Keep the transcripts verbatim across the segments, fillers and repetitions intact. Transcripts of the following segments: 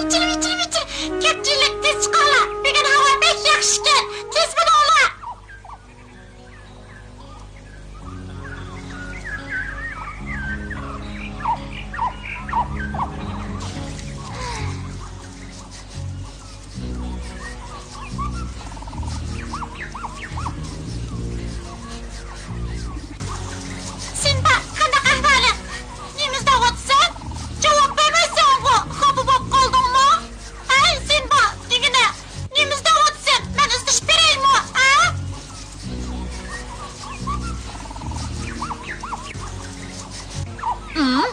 ۋىچىر، ۋىچىر، ۋىچىر! كەپچىلىك، تېز چىقىڭلار! بۈگۈن ھاۋا بەك ياخشىكەن! تېز بولۇڭلار! سىمبا، قانداق ئەھۋالىڭ؟ نېمە ئىزدەۋاتىسەن؟ جاۋاب بەرمەيسەنغۇ، خاپا بولۇپ قالدىڭمۇ؟ ھەي، سىمبا، دېگىنە، نېمە ئىزدەۋاتىسەن؟ مەن ئىزدىشىپ بېرەيمۇ، ھە؟ ھىم؟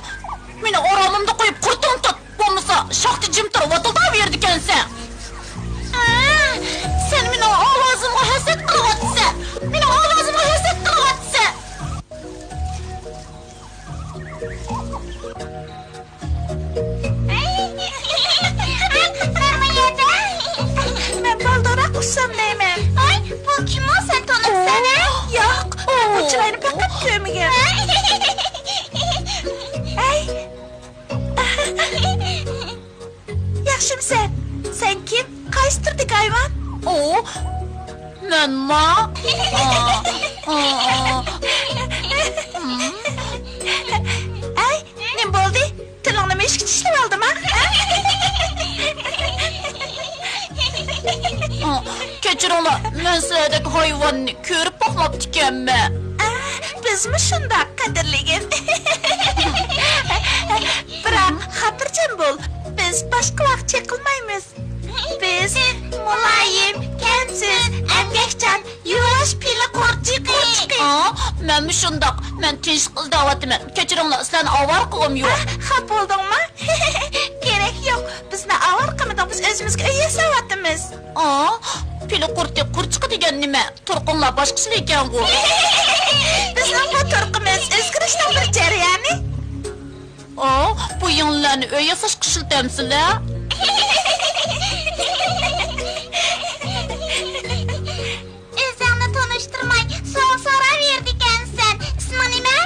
مېنى ئارامىمدا قويۇپ قۇرتۇڭ تۇت! بولمىسا، شاختا جىم تۇر، ۋاتىلداپ يۈرىدىكەنسەن. ئە، سەن مېنىڭ ئاۋازىمغا ھەسەت قىلىۋاتىسەن. مېنىڭ ئاۋازىمغا ھەسەت قىلىۋاتىسەن. مەن بالدۇرراق ئۇچسام دەيمەن. ۋاي، بۇ كىمۇ؟ سەن تونۇمسەن، ھە؟ ياق، مەن بۇ چىراينى پەقەت كۆرمىگەن. ھەي. ياخشىمۇسەن؟ سەن كىم؟ قايسى تۈردىكى ھايۋان؟ ئۇ، مەنما. ئەي، نېمە بولدى؟ تىلىڭنى مۈشۈك چىشلىۋالدىما؟ كەچۈرۈڭلار، مەن سىلەردەك ھايۋاننى كۆرۈپ باقماپتىكەنمەن. ئە، بىزمۇ شۇنداق، قەدىرلىگىن. بىراق، خاتىرجەم بول، بىز باشقىلارغا چېقىلمايمىز. بىز مۇلايىم، كەمسىز، ئەمگەكچان، يۇۋاش پىلە قۇرتچىقى. ئا، مەنمۇ شۇنداق. مەن تىنچلىق ئىزدەۋاتىمەن. كەچۈرۈڭلار، سىلەرنى ئاۋارە قىلغۇم يوق. ئا، خاپا بولدۇڭمۇ؟ كېرەك يوق. بىزنى ئاۋارە قىلمىدىڭ، بىز ئۆزىمىزگە ئۆي ياساۋاتىمىز. ئا، پىلە قۇرتى، قۇرتچىقى دېگەن نېمە؟ تۇرقۇڭلار باشقىچىلا ئىكەنغۇ. بىزنىڭ بۇ تۇرقىمىز ئۆزگىرىشنىڭ بىر جەريانى. ئا، بۇ يىڭنىلەرنى ئۆي ياساشقا ئىشلىتەمسىلەر؟ ئۆزۈڭنى تونۇشتۇرماي سوئال سوراۋېرىدىكەنسەن. ئىسمىڭ نېمە؟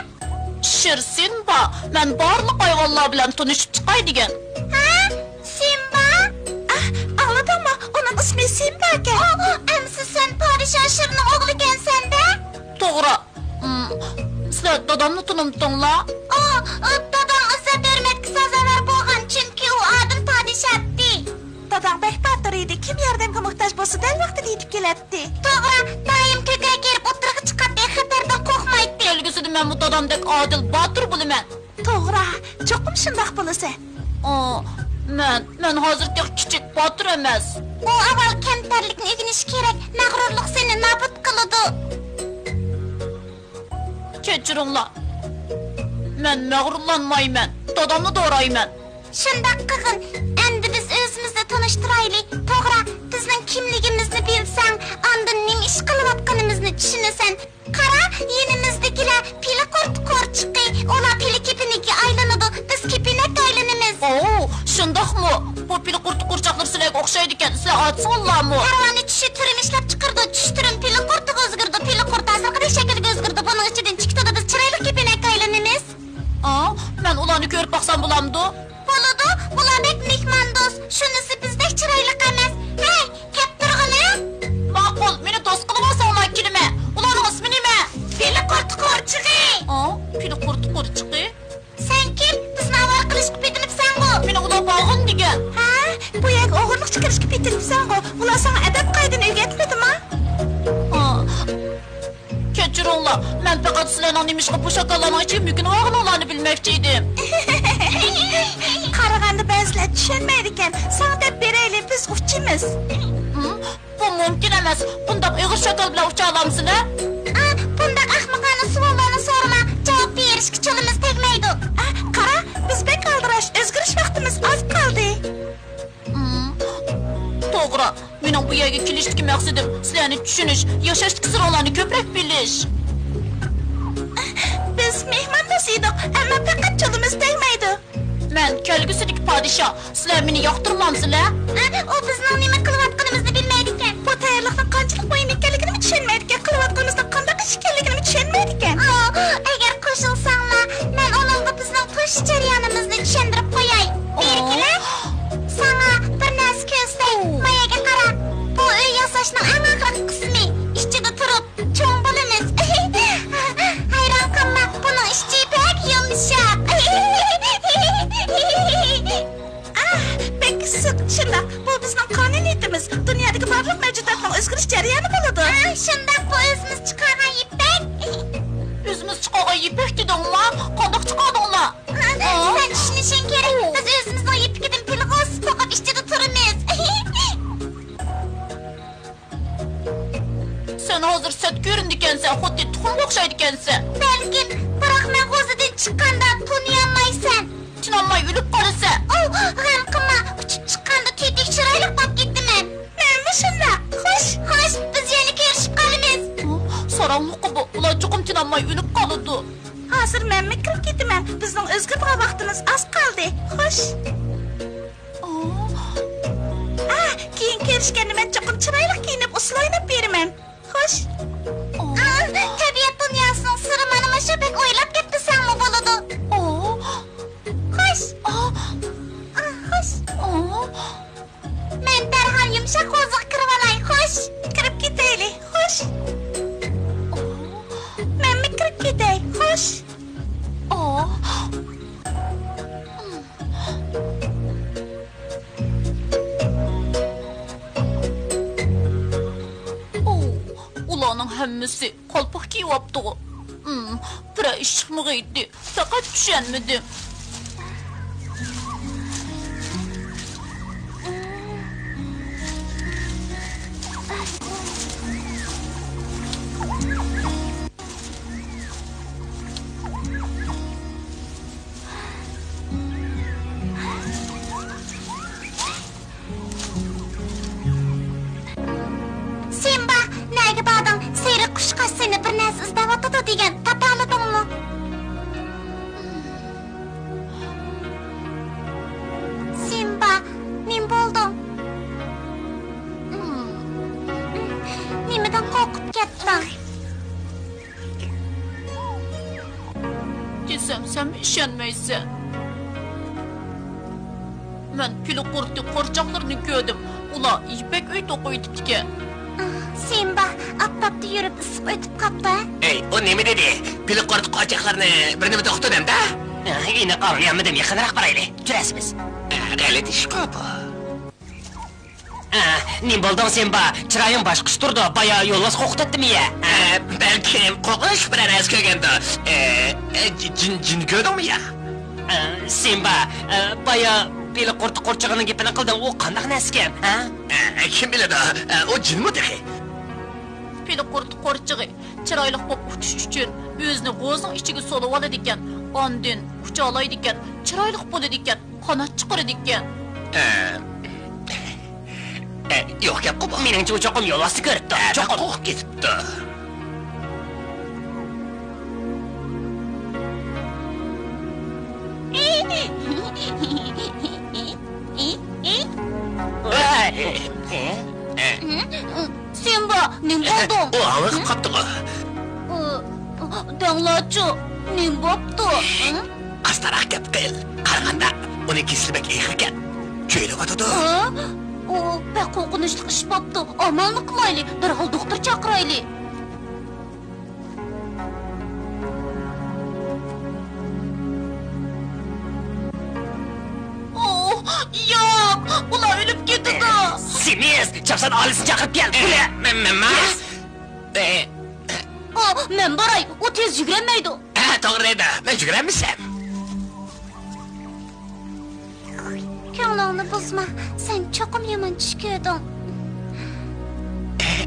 شىرسىمبا. مەن بارلىق ھايۋانلار بىلەن تونۇشۇپ چىقاي دېگەن. ھە؟ سىمبا؟ ئاھ، ئاڭلىدىڭمۇ؟ ئۇنىڭ ئىسمى سىمباكەن. ئۇ، ئۇ، ئەمىسە سەن پادىشاھ شىرنىڭ ئوغلىكەنسەن-دە؟ توغرا. ئىم، سىلەر دادامنى تونۇمتۇڭلار؟ ئۇ، ئۇ، داداڭ ئىززەت-ھۆرمەتكە سازاۋەر بولغان، چۈنكى ئۇ ئادىل پادىشاھتى. داداڭ بەك باتۇر ئىدى، كىم ياردەمگە موھتاج بولسا دەل ۋاقتىدا يېتىپ كېلەتتى. توغرا، دائىم كۆكرەك كېرىپ ئوتتۇرىغا چىقاتتى، خەتەردىن قورقمايتتى. كەلگۈسىدە مەنمۇ دادامدەك ئادىل، باتۇر بولىمەن. توغرا، چوقۇم شۇنداق بولىسەن. ئا، مەن، مەن ھازىر تېخى كىچىك، باتۇر ئەمەس. ئۇ ئاۋۋال كەمتەرلىكنى ئۆگىنىشى كېرەك، مەغرۇرلۇق سېنى نابۇت قىلىدۇ. كەچۈرۈڭلار، مەن مەغرۇرلانمايمەن، دادامنى دورايمەن. شۇنداق قىلغىن، ئەمدى بىز ئۆزىمىزنى تونۇش بۇ پىلە قۇرتى قورچاقلىرى سىلەرگە ئوخشايدىكەن، سىلەر ئاتسىڭىزلارمۇ؟ كارۋاننى چۈشى تۈرۈم ئىشلەپ چىقىرىدۇ، چۈشى تۈرۈم پىلە قۇرتىغا ئۆزگىرىدۇ، پىلە قۇرت ھازىرقىدەك شەكىلگە ئۆزگىرىدۇ، بۇنىڭ ئىچىدىن چىقىتىدا بىز چىرايلىق كېپىنەككە ئايلىنىمىز. ئا، مەن ئۇلارنى كۆرۈپ باقسام بولامدۇ؟ بولىدۇ، ئۇلار بەك مېھماندوست، شۇنىسى بىزدەك چىرايلىق ئەمەس. ھەي، كەپ تۇرغىنە! ماقۇل، مېنى دوست قىلىۋالساڭلار كېلىمەن. ئۇلارنىڭ ئىسمى نېمە؟ پىلە قۇرت قورچىقى. ئا، پىلە قۇرت قورچىقى؟ سەن كىم؟ بىزنى ئاۋارە قىلىشقا پېتىنىپسەنغۇ؟ مېنى ئۇلار باغىن دېگەن. ھە؟ بۇ يەرگە ئوغرىلىقچە كىرىشكە پېتىنىپسەنغۇ؟ ئۇلار ساڭا ئەدەپ-قائىدىنى ئۆگەتمىدىما؟ ئا، كەچۈرۈڭلار، مەن پەقەت سىلەرنىڭ نېمىشقا بۇ شاكاللارنىڭ ئىچىگە مۆكۈنۈۋالغىنىڭلارنى بىلمەكچى ئىدىم. قارىغاندا بەزىلەر چۈشەنمەيدىكەن. ساڭا دەپ بېرەيلى، بىز ئۇچىمىز. ھىم؟ بۇ مۇمكىن ئەمەس. بۇنداق ئېغىر شاكال بىلەن ئۇچالامسىلەر؟ ئا، بۇنداق ئەخمىقانە سوئاللارنى سورىما. جاۋاب بېرىشكە چولىمىز تەگمەيدۇ. ئا، قارا، بىز بەك ئالدىراش. ئۆزگىرىش ۋاقتىمىز ئاز قالدى. ھىم، توغرا. مېنىڭ بۇ يەرگە كېلىشتىكى مەقسىتىم سىلەرنى چۈشىنىش، ياشاشتىكى سىرىڭلارنى كۆپرەك بىلىش. بىز مېھماندوست ئىدۇق، ئەمما پەقەت چولىمىز تەگمەيدۇ. مەن كەلگۈسىدىكى پادىشاھ، سىلەر مېنى ياقتۇرمامسىلەر؟ ئە، ئۇ بىزنىڭ نېمە قىلىۋاتقىنىمىزنى بىلمەيدىكەن. بۇ تەييارلىقنىڭ قانچىلىك مۇھىم ئىكەنلىكىنىمۇ چۈشەنمەيدىكەن، قىلىۋاتقىنىمىزنىڭ قانداق ئىش ئىكەنلىكىنىمۇ چۈشەنمەيدىكەن. ئا، ئەگەر قوشۇلساڭلار، مەن ئۇنىڭغا بىزنىڭ توشۇش جەريانىمىزنى چۈشەندۈرۈپ قوياي. ئا. بېرىكىلە. ساڭا بىر نەرسە كۆرسەتەي. ئۇ. ماياگە قارا. بۇ ئۆي ياساشنىڭ ئەڭ ئاخىرقى قىسمى. ئىچىدە تۇرۇپ چوڭ بولىمىز. ھەيران قالما، بۇنىڭ ئىچى بەك يۇمشاق. ئاھ، بەك ئىسسىق. شۇنداق، بۇ بىزنىڭ قانۇنىيىتىمىز. دۇنيادىكى بارلىق مەۋجۇداتنىڭ ئۆزگىرىش جەريانى بولىدۇ. ئاھ، شۇنداق، بۇ ئۆزىمىز چىقارغان يىپەك. ئۆزىمىز چىقارغان يىپەك دېدىڭما؟ قانداق چىقاردىڭلار؟ سەن چۈشىنىشىڭ كېرەك، بىز ئۆزىمىزنىڭ يىپىكىدىن پىلغا ئوسۇپ توقۇپ ئىچىدە تۇرىمىز. سەن ھازىر سەت كۆرۈنىدىكەنسەن، خۇددى تۇخۇمغا ئوخشايدىكەنسەن. بەلكىم، بىراق مەن غوزىدىن چىققاندا تونۇيالمايسەن. چىدىيالماي ئۆلۈپ قالىسەن. ئوۋ، غەم قىلما، ئۇچۇپ چىققاندا تۈتۈك چىرايلىق بولۇپ كېتىمەن. مەنمۇ شۇنداق. خوش. خوش، بىز يەنە كۆرۈشۈپ قالىمىز. ساراڭلىققا بۇ، ئۇلار چوقۇم چىدىيالماي ئۆلۈپ قالىدۇ. ھازىر مەنمۇ كىرىپ كېتىمەن. بىزنىڭ ئۆزگىرىدىغان ۋاقتىمىز ئاز قالدى. خوش. ئا، كېيىن كۆرۈشكەندە مەن چوقۇم چىرايلىق كىيىنىپ، ئۇسسۇل ئويناپ بېرىمەن. خوش. ئا، تەبىئەت دۇنياسىنىڭ سىرى مانا مۇشۇ، بەك ئويلاپ كەتمىسەڭمۇ بولىدۇ. ئا. خوش. ئا. ئا، خوش. ئا. مەن دەرھال يۇمشاق غوزىغا كىرىۋالاي، خوش. كىرىپ كېتەيلى، خوش. مەنمۇ كىرىپ كېتەي، خوش. ئوھ. ئۇلارنىڭ ھەممىسى قالپاق كىيىۋاپتىغۇ. ئىم، بىرەر ئىش چىقمىغىيدى. پەقەت چۈشەنمىدىم. سىمبا، نەگە باردىڭ؟ سېرىق قۇشقاچ سېنى بىر نەرسە ئىزدەۋاتىدۇ دېگەن، تاپالىدىڭمۇ؟ سىمبا، نېمە بولدۇڭ؟ نېمىدىن قورقۇپ كەتتىڭ؟ دېسەم، سەنمۇ ئىشەنمەيسەن. مەن پىلە قۇرتى قورچاقلىرىنى كۆردۈم. ئۇلار يىپەك ئۆي توقۇۋېتىپتىكەن. سىمبا، ئاپتاپتا يۈرۈپ ئىسسىق ئۆتۈپ قاپتۇ. ئەي، ئۇ نېمە دېدى؟ پىلە قۇرتى قورچاقلىرىنى بىر نېمە توقۇتىدۇ دەمدە؟ ئېنىق ئاڭلىيالمىدىم، يېقىنراق بارايلى. كۆرەرسىز. غەلىتە ئىشقۇ بۇ. ئە، نېمە بولدۇڭ، سىمبا؟ چىرايىڭ باشقىچە تۇرىدۇ. بايا يولۋاس قورقۇتاتتىمۇ يا؟ ئە، بەلكىم قورقۇنچلۇق بىرەر نەرسە كۆرگەندۇ. ئە، ئە، جىن، جىن كۆردۈڭمۇ يا؟ ئە، سىمبا، ئە، بايا پىلە قۇرتى قورچىقىنىڭ گېپىنى قىلدىڭ، ئۇ قانداق نەرسىكەن، ھە؟ ئە، كىم بىلىدۇ، ئە، ئۇ جىنمۇ تېخى؟ پىلە قۇرتى قورچىقى چىرايلىق بولۇپ ئۇچۇش ئۈچۈن ئۆزىنى غوزىنىڭ ئىچىگە سولىۋالىدىكەن، ئاندىن ئۇچالايدىكەن، چىرايلىق بولىدىكەن. قانات چىقىرىدىكەن. ئە، ئە، يوق گەپقۇ بۇ. مېنىڭچە، ئۇ چوقۇم يولۋاسنى كۆرۈپتۇ. ئە، چوقۇم قورقۇپ كېتىپتۇ. سىمبا، نېمە بولدۇڭ؟ ئۇ ھاۋا قاپتىغۇ. دەڭلارچۇ، نېمە بوپتۇ؟ ئاستاراق گەپ قىل. قارىغاندا، ئۇنىڭ كېسىلى بەك ئېغىركەن. جۆيلۈۋاتىدۇ. ئۇ بەك قورقۇنچلۇق ئىش بوپتۇ. ئامالنى قىلايلى، دەرھال دوختۇر چاقىرايلى. ئوھ، ياق، ئۇلار ئۆلۈپ كېتىدۇ. سېمىز، چاپسان ئائىلىسىنى چاقىرىپ كەل. مەن، مەن، مەن. ئوھ، مەن باراي، ئۇ تېز يۈگۈرەلمەيدۇ. ھە، توغرا دەيدۇ، مەن يۈگۈرەلمىسەم. كۆڭلۈڭنى بۇزما، سەن چوقۇم يامان چۈش كۆردۈڭ.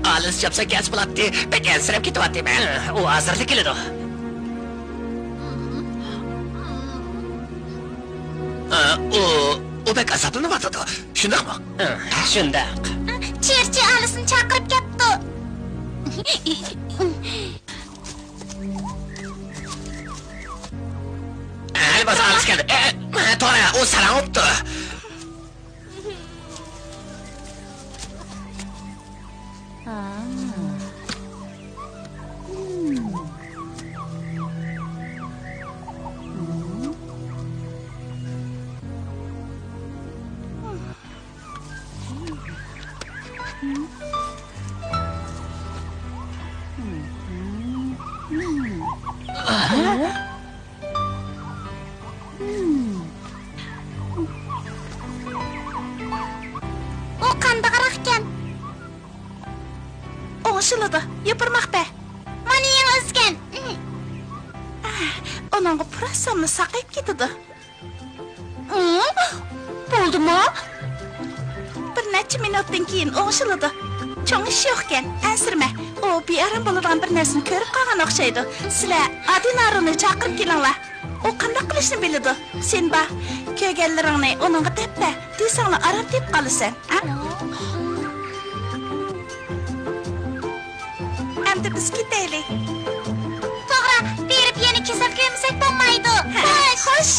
ئالىس چاپسان كەلسە بولاتتى، بەك ئەنسىرەپ كېتىۋاتىمەن. ئۇ ھازىرلا كېلىدۇ. ئۇ، ئۇ بەك ئازابلىنىۋاتىدۇ، شۇنداقمۇ؟ شۇنداق. چىرچى ئالىسنى چاقىرىپ كەپتۇ. ھەلى بولسا ئالىس كەلدى. ئە، ئە، توغرا، ئۇ ساراڭ بوپتۇ. ئۇ قانداقراقكەن؟ ئوڭشىلىدۇ، يوپۇرماق بەر. مانا يېڭى ئۆسكەن. ئۇنىڭغا پۇراتساملا ساقىيىپ كېتىدۇ. ئۇ، بولدىمۇ؟ بىر نەچچە مىنۇتتىن كېيىن ئوڭشىلىدۇ. چوڭ ئىش يوقكەن، ئەنسىرىمە. ئۇ بىئارام بولىدىغان بىر نەرسىنى كۆرۈپ قالغان ئوخشايدۇ. سىلەر ئادىنارونى چاقىرىپ كېلىڭلار. ئۇ قانداق قىلىشنى بىلىدۇ. سىمبا، كۆرگەنلىرىڭنى ئۇنىڭغا دەپ بەر، دېسەڭلا ئارام تېپىپ قالىسەن. ئەمدى بىز كېتەيلى. توغرا، بېرىپ يەنە كېسەل كۆرمىسەك بولمايدۇ. ھە، خوش. خوش.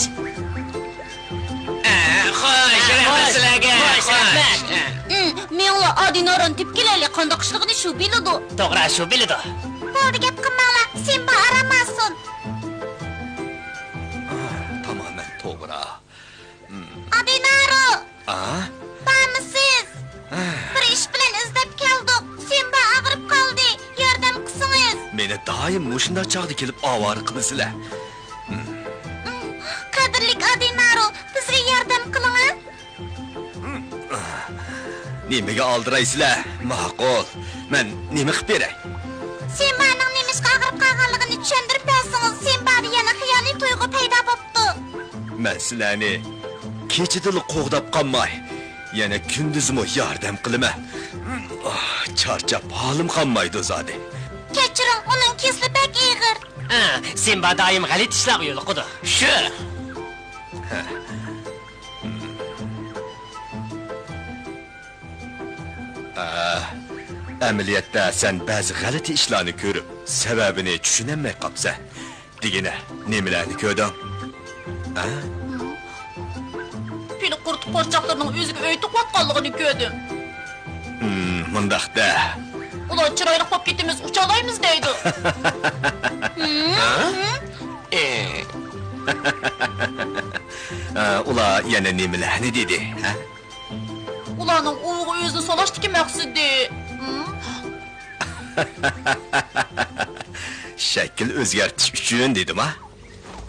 ئە، خوش، رەھمەت سىلەرگە. خوش، خوش. رەھمەت. ئە. ئىم، مېڭىڭلار ئادىنارونى تېپىپ كېلەيلى، قانداق ئىشلىقىنى شۇ بىلىدۇ. توغرا، شۇ بىلىدۇ. بولدى، گەپ قىلماڭلار، سىمبا ئارام ئالسۇن. تامامەن توغرا. ئادىنارو! ئا؟ بارمۇسىز؟ بىر ئىش بىلەن ئىزدەپ كەلدۇق. سىمبا ئاغرىپ قالدى. ياردەم قىلسىڭىز. مېنى دائىم مۇشۇنداق چاغدا كېلىپ ئاۋارە قىلىسىلەر. قەدىرلىك ئادىنارو، بىزگە ياردەم قىلىڭە. نېمىگە ئالدىرايسىلەر؟ ماقۇل. مەن نېمە قىلىپ بېرەي؟ سىمبانىڭ نېمىشقا ئاغرىپ قالغانلىقىنى چۈشەندۈرۈپ بەرسىڭىز، سىمبادا يەنە خىيالىي تۇيغۇ پەيدا بوپتۇ. مەن سىلەرنى كېچىدىلا قوغداپ قالماي، يەنە كۈندۈزمۇ ياردەم قىلىمەن. ئاھ، چارچاپ ھالىم قالمايدۇ زادى. كەچۈرۈڭ، ئۇنىڭ كېسىلى بەك ئېغىر. ھە، سىمبا دائىم غەلىتە ئىشلارغا يولۇقىدۇ. شۇ. ئە، ئەمەلىيەتتە سەن بەزى غەلىتە ئىشلارنى كۆرۈپ، سەۋەبىنى چۈشىنەلمەي قاپسەن. دېگىنە، نېمىلەرنى كۆردۈڭ؟ ئە؟ پىل قۇرت قورچاقلىرىنىڭ ئۆزىگە ئۆي تىقىۋاتقانلىقىنى كۆردۈم. ھىم، مۇنداق دە. ئۇلار چىرايلىق بولۇپ كېتىمىز، ئۇچالايمىز دەيدۇ. ھە؟ ئە، ئۇلار يەنە نېمىلەرنى دېدى، ھە؟ ئۇلارنىڭ ئۇۋىغا ئۆزىنى سولاشتىكى مەقسىتى. ھىم؟ شەكىل ئۆزگەرتىش ئۈچۈن دېدىما؟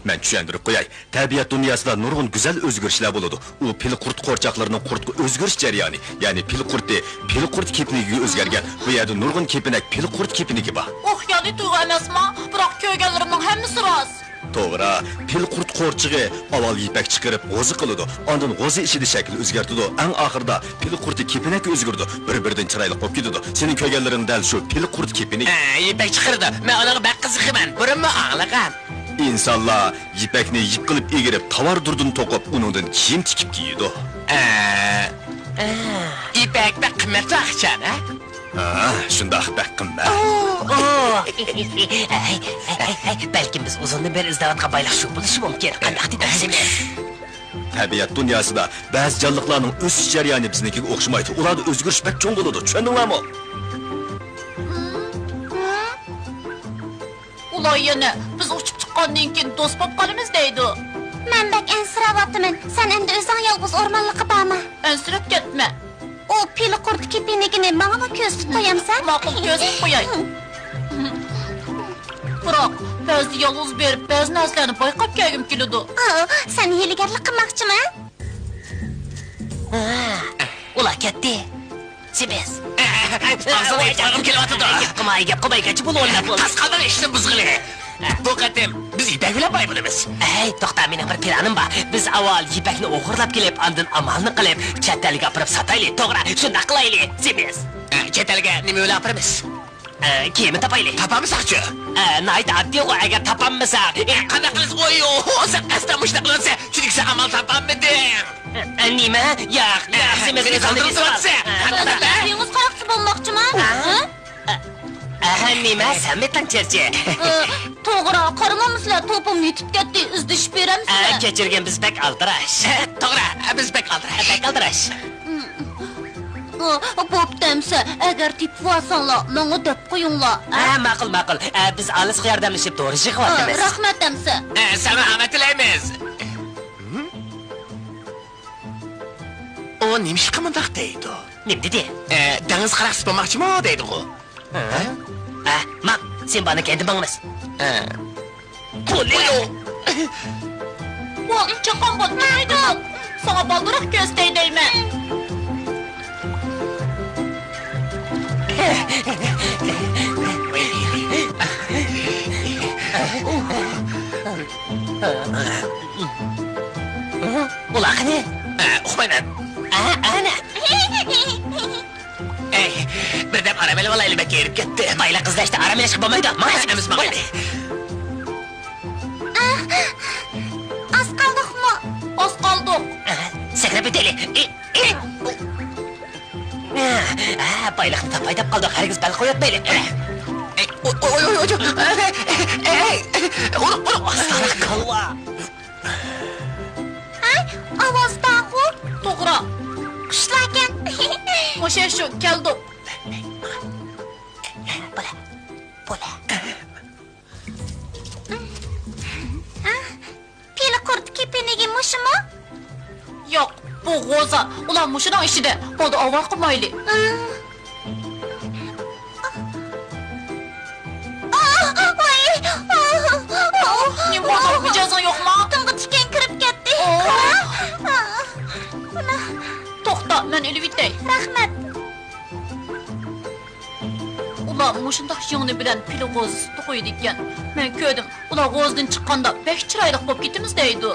مەن چۈشەندۈرۈپ قوياي. تەبىئەت دۇنياسىدا نۇرغۇن گۈزەل ئۆزگىرىشلەر بولىدۇ. ئۇ پىل قۇرت قورچاقلىرىنىڭ قۇرتقا ئۆزگىرىش جەريانى، يەنى پىل قۇرتى پىل قۇرت كېپىنىگە ئۆزگەرگەن. بۇ يەردە نۇرغۇن كېپىنەك پىل قۇرت كېپىنىكى بار. ئۇ خىيالىي تۇيغۇ ئەمەسما؟ بىراق كۆرگەنلىرىمنىڭ ھەممىسى راست. توغرا، پىل قۇرت قورچىقى ئاۋۋال يىپەك چىقىرىپ غوزا قىلىدۇ، ئاندىن غوزا ئىچىدە شەكىل ئۆزگەرتىدۇ، ئەڭ ئاخىرىدا پىل قۇرتى كېپىنەككە ئۆزگىرىدۇ، بىر-بىرىدىن چىرايلىق بولۇپ كېتىدۇ. سېنىڭ كۆرگەنلىرىڭ دەل شۇ پىل قۇرت كېپىنىكى. ئە، يىپەك چىقىرىدۇ، مەن ئۇنىڭغا بەك قىزىقىمەن، بۇرۇنمۇ ئاڭلىغان. ئىنسانلار يىپەكنى يىپ قىلىپ ئېگىرىپ، تاۋار دۇردىن توقۇپ، ئۇنىڭدىن كىيىم تىكىپ كىيىدۇ. ئە، ئە، يىپەك بەك قىممەتلىك ئىكەن، ھە؟ ھە، شۇنداق، بەك قىممەت. ئو! ھەي، ھەي، ھەي، ھەي، بەلكىم بىز ئۇزۇندىن بېرى ئىزدەۋاتقان بايلىق شۇ بولۇشى مۇمكىن. قانداق دېدىڭ سېنى؟ تەبىئەت دۇنياسىدا بەزى جانلىقلارنىڭ ئۆسۈش جەريانى بىزنىڭكىگە ئوخشىمايدۇ. ئۇلاردا ئۆزگىرىش بەك چوڭ بولىدۇ. چۈشەندىڭلارمۇ؟ ئۇلار يەنە بىز ئۇچۇپ چىققاندىن كېيىن دوست بولۇپ قالىمىز دەيدۇ. مەن بەك ئەنسىرەۋاتىمەن. سەن ئەمدى ئۆزۈڭ يالغۇز ئورمانلىققا بارما. ئەنسىرەپ كەتمە. ئۇ پىلە قۇرت كېپىنىگىنى ماڭىمۇ كۆرسىتىپ قويامسەن؟ ماقۇل، كۆرسىتىپ قوياي. بىراق، بەزىدە يالغۇز بېرىپ، بەزى نەرسىلەرنى بايقاپ كەلگۈم كېلىدۇ. ئا، سەن ھىيلىگەرلىك قىلماقچىمۇ؟ ھە، ئۇلار كەتتى. سىمىز. ئاغزىنى ئېيتماغىم كېلىۋاتىدۇ. گەپ قىلماي، گەپ قىلماي، گەچچە بول، ئويناپ بول. تاس قالدىڭ ئىشنى بۇزغىلى. بۇ قېتىم بىز يىپەك بىلەن باي بولىمىز. ھەي، توختا، مېنىڭ بىر پىلانىم بار. بىز ئاۋۋال يىپەكنى ئوغرىلاپ كېلىپ، ئاندىن ئامالنى قىلىپ، چەت ئەلگە ئاپىرىپ ساتايلى. توغرا، شۇنداق قىلايلى، سىمىز. ئە، چەت ئەلگە نېمە بىلەن ئاپىرىمىز؟ ئە، كېمە تاپايلى. تاپالمىساقچۇ؟ ئە، ناھايىتى ئاددىيغۇ، ئەگەر تاپالمىساق. ئە، قانداق قىلىسىز؟ ئوي، ئوي، سەن قەستەن مۇشۇنداق قىلىۋاتىسەن. چۈنكى سەن ئامال تاپالمىدىڭ. ئە، نېمە؟ ياق، ياق، سىمىز، مېنى ئۆزۈڭنى قاندۇرۇپ تۇرۇۋاتىسەن. ئە، ئە، ئە. ئۆزىڭىز قاراقچى بولماقچىما؟ ھە؟ ھە؟ ئە، ھە، نېمە؟ سەن مېتىڭ چېرچى. ئە، توغرا، قارىمامسىلەر، توپۇم يېتىپ كەتتى، ئىزدىشىپ بېرەمسىلەر؟ ئە، كەچۈرگىن، بىز بەك ئالدىراش. ئە، توغرا، بىز بەك ئالدىراش. بەك ئالدىراش. ئە، بوپتۇ ئەمسە، ئەگەر تېپىۋالساڭلار، ماڭا دەپ قويۇڭلار. ئە، ماقۇل، ماقۇل. ئە، بىز ئالىسقا ياردەملىشىپ دورا يىغىۋاتىمىز. ئە، رەھمەت ئەمسە. ئە، ساڭا ئامەت تىلەيمىز. ئۇ نېمىشقا مۇنداق دەيدۇ؟ نېمە دېدى؟ ئە، دېڭىز قاراقچىسى بولماقچىمۇ دەيدىغۇ؟ ھە؟ ئە، ماڭ، سىمبانىڭ كەينىدىن ماڭىمىز. ئە. بولدى. بول، چوقۇم بول، مايدۇ. ساڭا بالدۇرراق كۆرسىتەي دەيمەن. ئۇلار قېنى؟ ئە، ئۇقمايمەن. ئە، ئەنە. ئەي، بىردەم ئارام ئېلىۋالايلى، بەك ھېرىپ كەتتىم. بايلىق ئىزدەشتە ئارام ئېلىشقا بولمايدۇ. ماڭا ئەمىسە ماڭايلى. ئاھ، ئاز قالدۇقمۇ؟ ئاز قالدۇق. ئاھ، سەكرەپ ئۆتەيلى. ئى، ئى. ئاھ، بايلىقنى تاپاي دەپ قالدۇق. ھەرگىز بەل قويۇۋەتمەيلى. ئەي، ئوي، ئوي، ئوي، ئوي. ئەي، ئەي، ئۇرۇق، ئۇرۇق. ئاستاغفىرۇللا. ھە؟ ئاۋاز بارغۇ؟ توغرا. قۇشلاركەن. مۇشۇ شۇ، كەلدۇق. بولە، بولە. ھە؟ پىلە قۇرت كېپىنىگى مۇشۇمۇ؟ ياق، بۇ غوزا. ئۇلار مۇشۇنىڭ ئىچىدە. بولدى، ئاۋارە قىلمايلى. ئاھ، ۋاي! ئاھ، ئاھ، ئاھ. نېمە بولدى؟ مىجەزىڭ يوقما؟ پۇتۇمغا تىكەن كىرىپ كەتتى. ئاھ. ئاھ، ئاھ. توختا، مەن ئېلىۋېتەي. رەھمەت. ئۇلار مۇشۇنداق يىڭنە بىلەن پىلە غوزىسى توقۇيدىكەن. مەن كۆردۈم، ئۇلار غوزىدىن چىققاندا بەك چىرايلىق بولۇپ كېتىمىز دەيدۇ.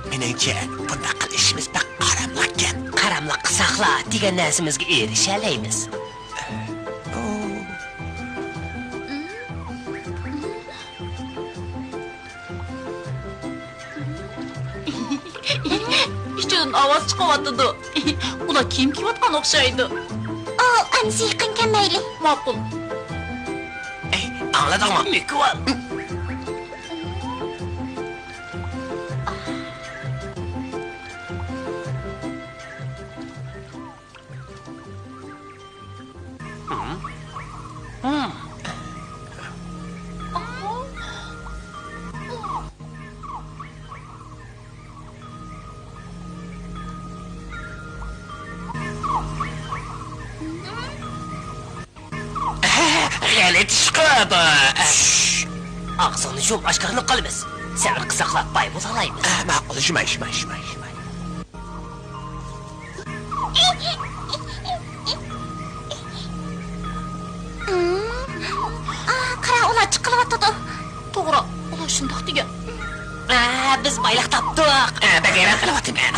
مېنىڭچە، بۇنداق قىلىشىمىز بەك ئاراملىقكەن. قاراملىق قىلساقلا، دېگەن نەرسىمىزگە ئېرىشەلەيمىز. ئىچىدىن ئاۋاز چىقىۋاتىدۇ. ئۇلار كىيىم كىيىۋاتقان ئوخشايدۇ. ئۇ، ئەمىسە يېقىن كەلمەيلى. ماقۇل. ئەي، ئاڭلىدىڭمۇ؟ مېكىۋال. غەلىتە ئىش قىلىدۇ. ئاغزىڭنى يۇم، ئاشكارىلاپ قالىمىز. سەۋر قىلساقلا باي بولالايمىز. ئە، ماقۇل، شۇماي، شۇماي، شۇماي، شۇماي. ئا، قارا، ئۇلار چىقىلىۋاتىدۇ. توغرا، ئۇلار شۇنداق دېگەن. ئە، بىز بايلىق تاپتۇق. ئە، بەك ھەيران قېلىۋاتىمەن.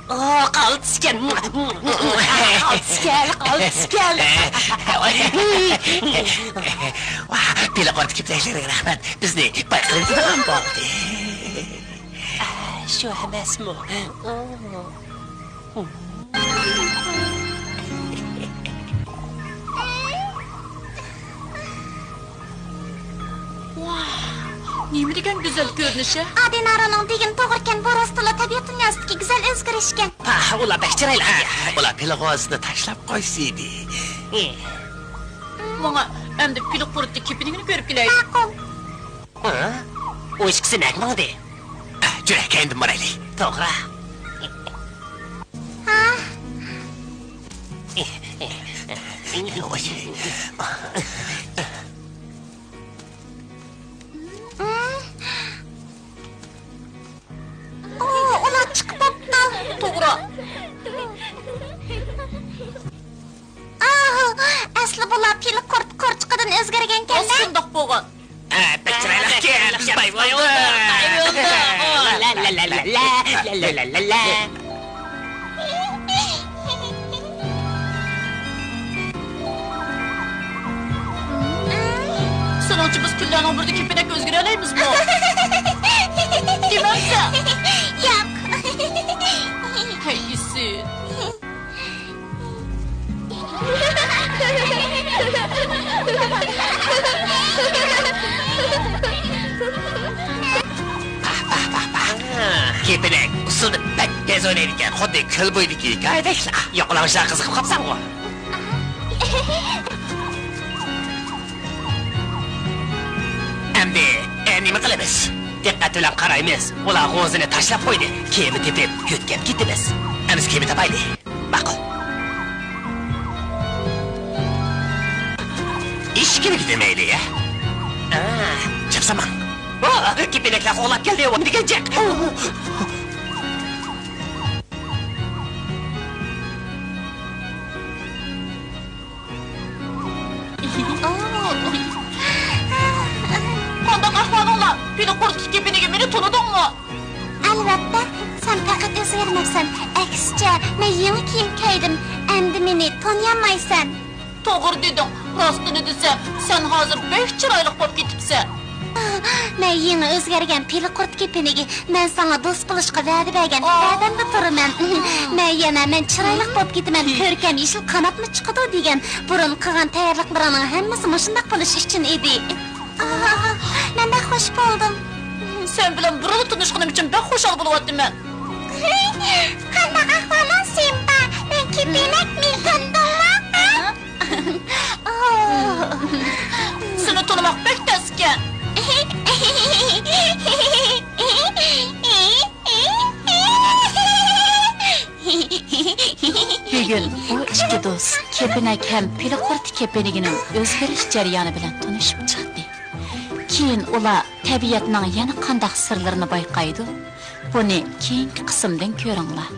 ئا، قالتىسكەن. قالتىسكەن، قالتىسكەن. ۋاھ، پىلە قۇرت كېپىنەكلىرىگە رەھمەت. بىزنى باي قىلىۋېتىدىغان بولدى. ئا، شۇ ئەمەسمۇ؟ ئا. ۋاھ، نېمە دېگەن گۈزەل كۆرۈنۈش ھە! ئادىنارونىڭ دېگىنى توغرىكەن، بۇ راستتىنلا تەبىئەت دۇنياسىدىكى گۈزەل ئۆزگىرىشكەن. پاھ، ئۇلار بەك چىرايلىق. ھە، ئۇلار پىلغوزىسىنى تاشلاپ قويسىدى. ماڭا ئەمدى پىلە قۇرتى كېپىنىگىنى كۆرۈپ كېلەيلى. ماقۇل. ھە؟ ئۇ ئىككىسى نەگە ماڭدى؟ ئە، جۈرە، كەينىدىن بارايلى. توغرا. ھا؟ ئۇ، ئۇلار چىقىپ بوپتۇ. توغرا. ئاھ، ئەسلى بۇلار پىلە قۇرت قورچىقىدىن ئۆزگەرگەنكەن-دە. شۇنداق بولغان. ئە، بەك چىرايلىقكەن، باي بولدى. سېنىڭچە بىز كۈنلەرنىڭ بىرىدە كېپىنەك ئۆزگىرەلەيمىزمۇ؟ دېمەمسەن؟ ياق. ھەي، ئىسىت. پاھ، پاھ، پاھ، پاھ. كېپىنەك ئۇسسۇلدا بەك پەس ئوينايدىكەن، خۇددى كۆل بويىدىكى ھېكايىدەكلا. يوق، ئۇلار شۇنداق قىزىقىپ قاپسەنغۇ؟ ئەمدى، ئە، نېمە قىلىمىز؟ دىققەت بىلەن قارايمىز. ئۇلار غوزىنى تاشلاپ قويدى. كېمە تېپىپ، يۆتكەپ كېتىمىز. ئەمىسە كېمە تاپايلى. ماقۇل. ئىشىكىنى كېتىرمەيلى، ھە؟ ئا. چاپسان ماڭ. ئو، كېپىنەكلەر قوغلاپ كەلدى، نېمە دېگەن جىق. قانداق ئەھۋالىڭلار؟ پىلە قۇرتلۇق كېپىنىگە مېنى تونۇدۇڭمۇ؟ ئەلۋەتتە، سەن پەقەت ئۆزگەرمەپسەن. ئەكسىچە، مەن يېڭى كىيىم كىيدىم. ئەمدى مېنى تونۇيالمايسەن. توغرا دېدىڭ. راستىنى دېسەم، سەن ھازىر بەك چىرايلىق بولۇپ كېتىپسەن. مەن يېڭى ئۆزگەرگەن پىلە قۇرت كېپىنىگى. مەن ساڭا دوست بولۇشقا ۋەدە بەرگەن. ۋەدەمدە تۇرىمەن. مەن يەنە مەن چىرايلىق بولۇپ كېتىمەن، كۆركەم يېشىل قاناتمۇ چىقىدۇ دېگەن. بۇرۇن قىلغان تەييارلىقلىرىڭنىڭ ھەممىسى مۇشۇنداق بولۇش ئۈچۈن ئىدى. ئاھ، مەن بەك خۇش بولدۇم. سەن بىلەن بۇرۇنلا تونۇشقىنىم ئۈچۈن بەك خۇشال بولۇۋاتىمەن. قانداق ئەھۋالىڭ، سىمبا؟ مەن كېپىنەك، مېنى تونۇدۇڭمۇ؟ ھە؟ سېنى تونۇماق بەك تەسكەن. بۈگۈن بۇ ئىككى دوست كېپىنەك ھەم پىلە قۇرتى كېپىنىگىنىڭ ئۆزگىرىش جەريانى بىلەن تونۇشۇپ چىقتى. كېيىن ئۇلار تەبىئەتنىڭ يەنە قانداق سىرلىرىنى بايقايدۇ؟ بۇنى كېيىنكى قىسىمدىن كۆرۈڭلار.